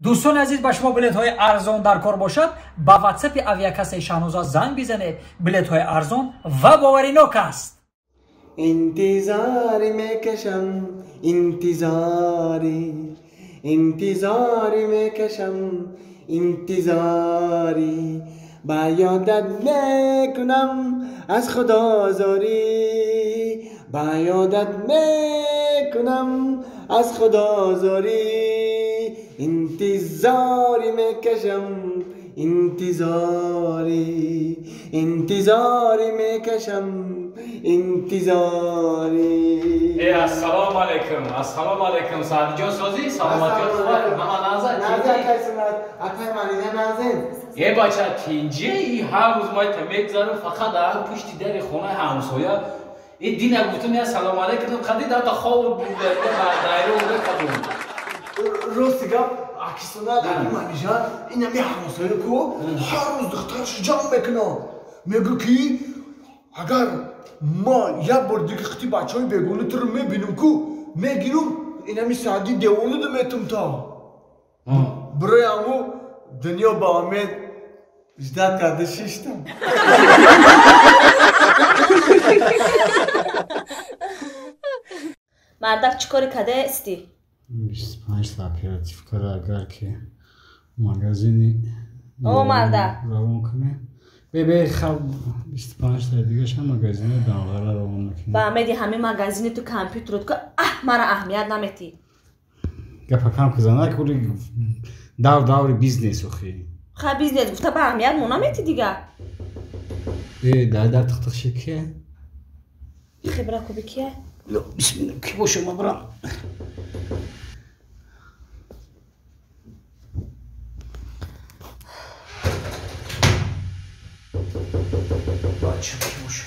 Дӯстони азиз, ба шумо билетҳои арзон дар кор бошад, ба ватсапи авиакассаи Шаҳноза занг бизанед. Билетҳои арзон ва боваринок аст. Интизори мекашам, интизори, интизори мекашам, интизори, ба ёдат мекунам аз худо зорӣ, ба ёдат мекунам аз худо зорӣ, интизори мекашам, интизори, интизори мекашам, интизори. Э, ассалому алайкум, ассалому алайкум, Саъдиҷон, созӣ? Саломатиёт хуб? Ҳама назар? Назар кайсунат, акай Манижа назин. Э бача, тинҷе, и ҳар рӯз майта мегзарам, фақат дар пушти дари хонаи ҳамсоя. Э дина гуфтам я салому алайкум, қади дата хоб буда, дайра уда кадум. Рости гап, акисунат, аки Манижа, инами ҳамсоя ку ҳар рӯз духтараш ҷамъ мекунад. Мегӯ ки агар ма як бор дига қити бачаҳои бегона туро мебинам ку, мегирам инами Саъди девонаду метум та. Барои ҳаму дунё ба умед ждат карда шиштам. Мардак, чӣ кори кадаисти? 25 та оперативкара агар ки магазини О, мардак, равон кунем. Бе хаб 25 та дигаша магазини Данғара равон мекунем. Ба умеди ҳамин магазини ту компютерот ку аҳ мара аҳамият наметӣ. Гапа кам кузана кули давр даври бизнес охи. Ха бизнес гуфта ба аҳамият мо наметӣ дига. Э дар дар тихтих ши кие? Хибра куби кие? Бисмилла, ки боша ма брам. Бача ки боша?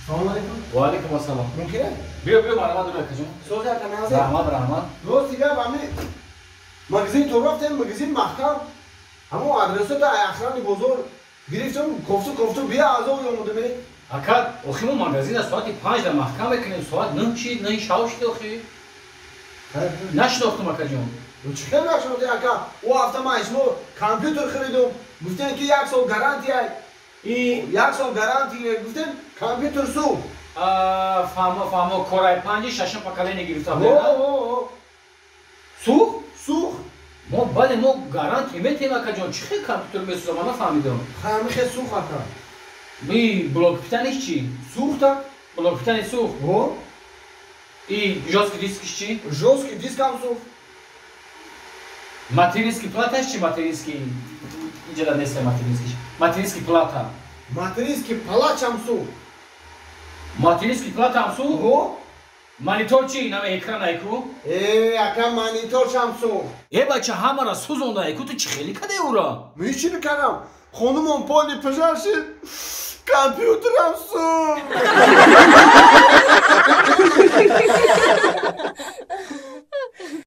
Салом алейкум. Ва алейкум ассалом. Мумкин? Биё, биё, марҳамат, дур акаҷон. Сози ака назин. Раҳмат, раҳмат. Рости гап, ами магазин то рафтем, магазин маҳкам. Ҳамон адресота охрани бозор гирифтам, кофту кофту бия азоб омадам. Ака, охи мо магазина соати 5 да маҳкам мекунем, соат 9 шид, 9 шав шид охи. Нашинохтум акаҷон. Чӣ хел нашинохтӣ ака? Ӯ ҳафта ман шумо компютер харидум, гуфтем ки як сол гарантия. И як сол гарантия гуфтем, компютер сӯхт. Фаҳмо, фаҳмо, Core i5 шашум поколение гирифта будем. О, Сӯхт? Сӯхт. Мо бале, мо гарантия метиҳем акаҷон. Чӣ хел компютер месӯзам, ман нафаҳмидам. Ҳами хел сӯхт ака. И блок питаниш чӣ? Сӯхта. Блок питани сӯхт. О. И жёсткий дискиш чӣ? Жёсткий диск ҳам сӯхт. Материнский платаш чӣ? Материнский иҷара нест материнский. Материнский плата. Материнский палач ҳам сӯхт. Материнский плата ҳам сӯхт? О. Монитор чӣ? Нама экран айку? Э, ака, монитор ҳам сӯхт. Э бача, ҳамара сӯзонда айку, ту чӣ хеле каде ура? Ман чӣ мекардам? Хонумон поли пожар шид, компютерам сӯхт.